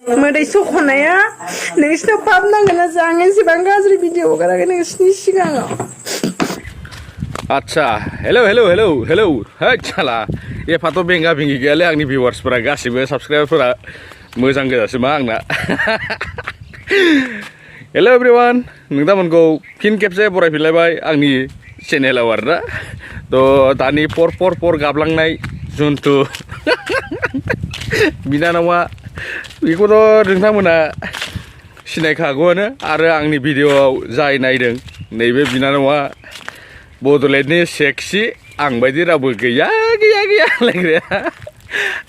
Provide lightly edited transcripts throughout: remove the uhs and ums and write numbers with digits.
मोदै सख'नाया नोंसिनाव पाप नांगोन ना जां एसेबां गाज्रि भिडिअ हगाराखै नोंसिनि सिगाङाव आच्छा हेलौ है साला एफाथ' बेंगा बेंगि गैयालै आंनि भिउवार्सफोरा गासिबो साबस्क्राइबारफोरा मोजां गोजासो मा आंना हेलौ एभ्रिवान नोंथांमोनखौ फिन खेबसे बरायफिनलायबाय आंनि चेनेलाव आरोना थ' दानि पर गाबलांनाय जुन्थु बिनानावा बेखौथ' नोंथांमोना सिनायखागौआनो आरो आंनि भिडिअ'आव जाय नायदों नैबे बिनानावा बड'लेण्डनि सेक्सि आं बायदि रावबो गैया होनलायग्राया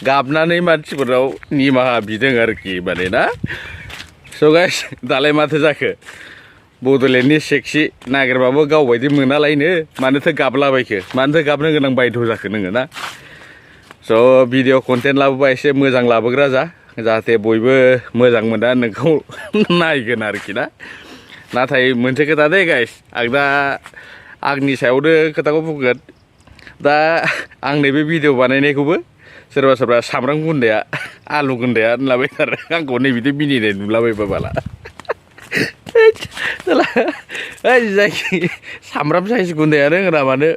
गाबनानै मानसिफोरनाव निमाहा बिदों आरोखि माने ना स' गाइस दालाय माथो जाखो बड'लेण्डनि सेक्सि नागिरबाबो गावबायदि मोनालायनो मानोथो गाबलाबायखो मानोथो गाबनो गोनां बायध' जाखो नोङो ना स' भिडिअ कन्टेन्ट लाबोबा एसे मोजां लाबोग्रा जाहाथे बयबो मोजां मोना नोंखौ नायगोन आरोखि ना नाथाय मोनसे खोथा दे गाइस आं दा आंनि सायावनो खोथाखौ बुंगोन दा आं नैबे भिडिअ बानायनायखौबो सोरबा सामब्राम गुन्दाया आलु गुन्दाया होनलाबायथारो आंखौ नैबिदि मिनिनाय नुलाबायबा बाला जायखि सामब्राम साइज गुन्दायानो होना मानो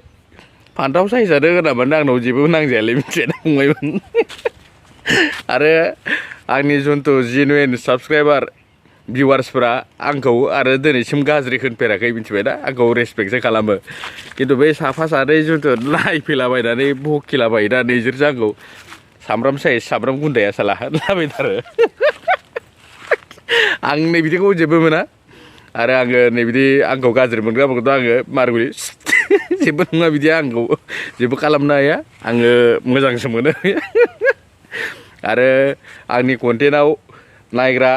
फान्थाव साइजआनो होना मानो आंनाव जेबो नांजायालै मिथिबायना फंबायमोन आरो आंनि जुन्थु जेनुइन साबस्क्राइबार भिउवार्सफोरा आंखौ आरो दिनैसिम गाज्रि होनफेराखै मिथिबायना आंखौ रेसपेक्टसो खालामो खिन्थु बै साफा सानै जुन्थु नायफैलाबायनानै बकिलाबायोना नैजोरसो आंखौ सामब्राम साइज सामब्राम गुन्दाया साला होनलाबायथारो आं नैबिदिखौ जेबो मोना आरो आङो नैबिदि आंखौ गाज्रि मोनग्राफोरखौथ' आङो मारगुरि जेबो नङा बिदि आंखौ जेबो खालामनो हाया आङो मोजांसो मोनो आरो आंनि कन्टेन्टआव नायग्रा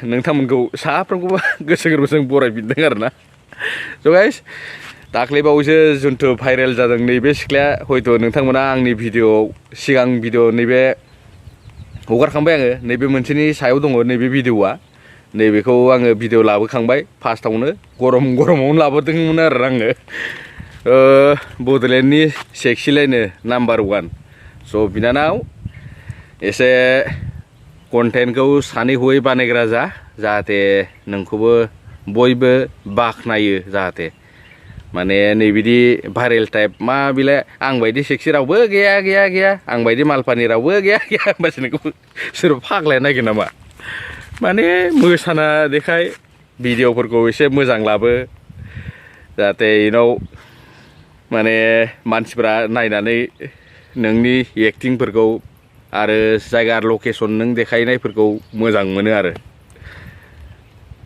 नोंथांमोनखौ साफ्रोमखौबो गोसो गोरबोजों बरायफिनदों आरोना स' गाइस दाख्लैबावैसो जुन्थु भाइरेल जादों नैबे सिख्लाया हयथ' नोंथांमोना आंनि भिडिअ'आव सिगां भिडिअ नैबे हगारखांबाय आङो नैबे मोनसेनि सायाव दङ नैबे भिडिअ'आ नैबेखौ आङो भिडिअ लाबोखांबाय फार्स्टआवनो गरमावनो लाबोदोंमोन आरो आङो बड'लेण्डनि सेक्सिलायनो नाम्बार 1 स' बिनानाव एसे कन्टेन्टखौ सानै हयै बानायग्रा जाहाथे नोंखौबो बयबो बाख्नायो जाहाथे माने नैबिदि भाइरेल टाइप मा बिलाय आं बायदि सेक्सि रावबो गैया आं बायदि मालपानि रावबो गैया होमबासो नोंखौ सोरबा फाग्लाया नायगोन नामा माने मोसाना देखाय भिडिअफोरखौ एसे मोजां लाबो जाहाथे इनाव माने मानसिफ्रा नायनानै नोंनि एक्टिंफोरखौ आरो जायगा लकेसन नों देखायनायफोरखौ मोजां मोनो आरो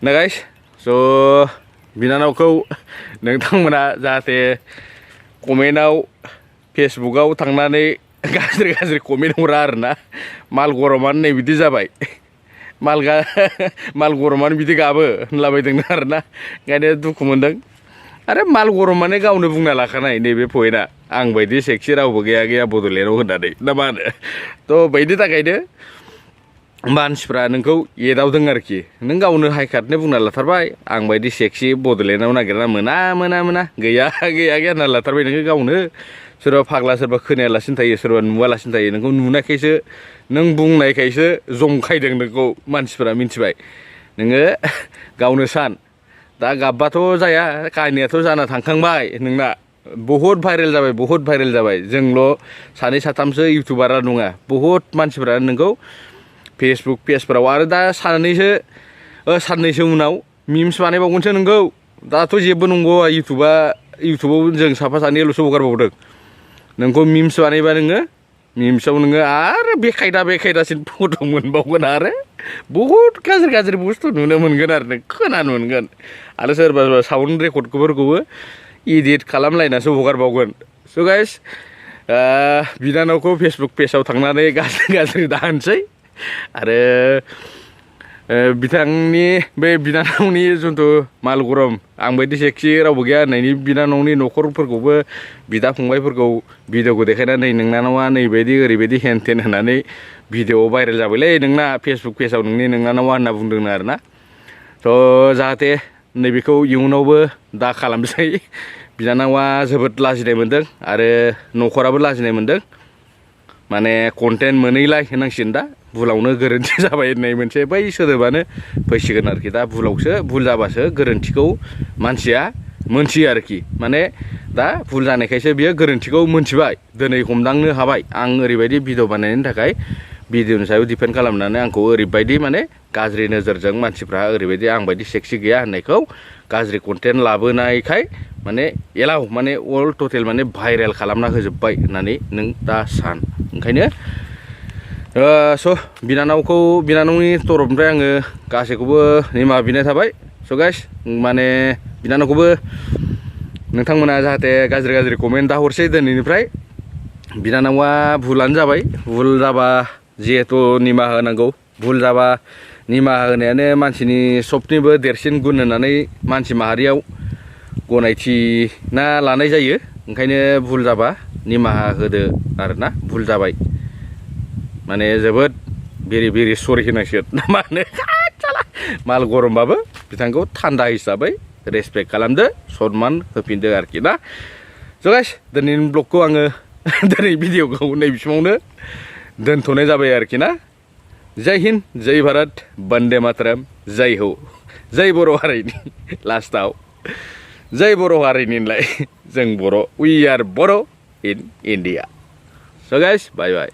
ना गाइस स' बिनानावखौ नोंथांमोना जाहाथे कमेन्टआव फेसबुकआव थांनानै गाज्रि कमेन्ट हरा आरोना माल गरमानो नै बिदि जाबाय माल गरमानो बिदि गाबो होनलाबायदों आरोना ओंखायनो दुखु मोनदों आरो माल गरमानो गावनो बुंना लाखानाय नैबे पइन्टआ आं बायदि सेक्सि रावबो गैया बड'लेण्डआव होननानै ना मा होनो थ' बायदि थाखायनो मानसिफ्रा नोंखौ एदावदों आरोखि नों गावनो हाइकार्टनो बुंना लाथारबाय आं बायदि सेक्सि बड'लेण्डआव नागिरना मोना गैया होनना लाथारबाय नोङो गावनो सोरबा फाग्ला सोरबा खोनायालासिनो थायो सोरबा नुवालासिनो थायो नोंखौ नुनायखायसो नों बुंनायखायसो जंखायदों नोंखौ मानसिफोरा मिथिबाय नोङो गावनो सान दा गाबबाथ' जाया काहिनियाथ' जाना थांखांबाय नोंना बहुद भाइरेल जाबाय जोंल' सानै साथामसो इउटुबारा नङा बहुद मानसिफोरा नोंखौ फेसबुक पेजफोराव आरो दा साननैसो उनाव मिम्स बानायबावगोनसो नोंखौ दाथ' जेबो नंबावा इउटुबाव जों साफा सानैल'सो हगारबावदों नोंखौ मिम्स बानायबा नोङो मिम्सआव नोङो आरो बेखायदासिन फट' मोनबावगोन आरो बहुद गाज्रि बुस्थु नुनो मोनगोन आरो नों खोनानो मोनगोन आरो सोरबा साउन्ड रेकर्डफोरखौबो इडिट खालामलायनासो हगारबावगोन स' गाइस बिनानावखौ फेसबुक पेजाव थांनानै गाज्रि दाहोनसै आरो बिथांनि बे बिनानावनि जुन्थु माल गरम आं बायदि सेक्सि रावबो गैया होननायनि बिनानावनि न'खरफोरखौबो बिदा फंबायफोरखौ भिडिअखौ देखायनानै नोंनानावा नैबायदि ओरैबायदि हेन टेन होननानै भिडिअआव भाइरेल जाबायलै नोंना फेसबुक पेजाव नोंनानावा होनना बुंदोंनो आरोना थ' जाहाथे नैबेखौ इयुनावबो दा खालामसै बिनानावा जोबोद लाजिनाय मोनदों आरो न'खराबो लाजिनाय मोनदों माने कन्टेन्ट मोनैलाय होनांसिगोन दा भुलावनो गोरोन्थि जाबाय होननाय मोनसे बै सोदोबानो फैसिगोन आरोखि दा भुल जाबासो गोरोन्थिखौ मानसिया मोनथियो आरोखि माने दा भुल जानायखायसो बियो गोरोन्थिखौ मोनथिबाय दिनै हमदांनो हाबाय आं ओरैबायदि भिडिअ बानायनायनि थाखाय भिडिअनि सायाव डिपेन्ड खालामनानै आंखौ ओरैबायदि माने गाज्रि नोजोरजों मानसिफ्रा ओरैबायदि आं बायदि सेक्सि गैया होननायखौ गाज्रि कन्टेन्ट लाबोनायखाय माने एलाव माने अल टटेल माने भाइरेल खालामना होजोब्बाय होननानै नों दा सान ओंखायनो स' बिनानावनि तरफनिफ्राय आङो गासैखौबो निमाहा बिनाय थाबाय स' गाइस माने बिनानावखौबो नोंथांमोना जाहाथे गाज्रि कमेन्ट दा हरसै दिनैनिफ्राय बिनानावा भुलानो जाबाय भुल जाबा जिहेथु निमाहा होनांगौ भुल जाबा निमाहा होनायानो मानसिनि सबनिबो देरसिन गुन होननानै मानसि माहारियाव गनायथिना लानाय जायो ओंखायनो भुल जाबा निमाहा होदो आरोना भुल जाबाय माने जोबोद भेरि सरि होनांसिगोन मा होनो माल गरमबाबो बिथांखौ थान्दा हिसाबै रेसपेक्ट खालामदो सनमान होफिनदो आरोखि ना स' गाइस दिनैनि ब्लगखौ आङो दिनै भिडिअखौ नैबेसिमावनो दोनथ'नाय जाबाय आरोखि ना जय हिन्द जय भारत बन्दे मातरम जय हो जय बर' हारिनि लास्टाव जय बर' हारिनिलाय जों Bodo' we are Bodo' in India so' guys bye bye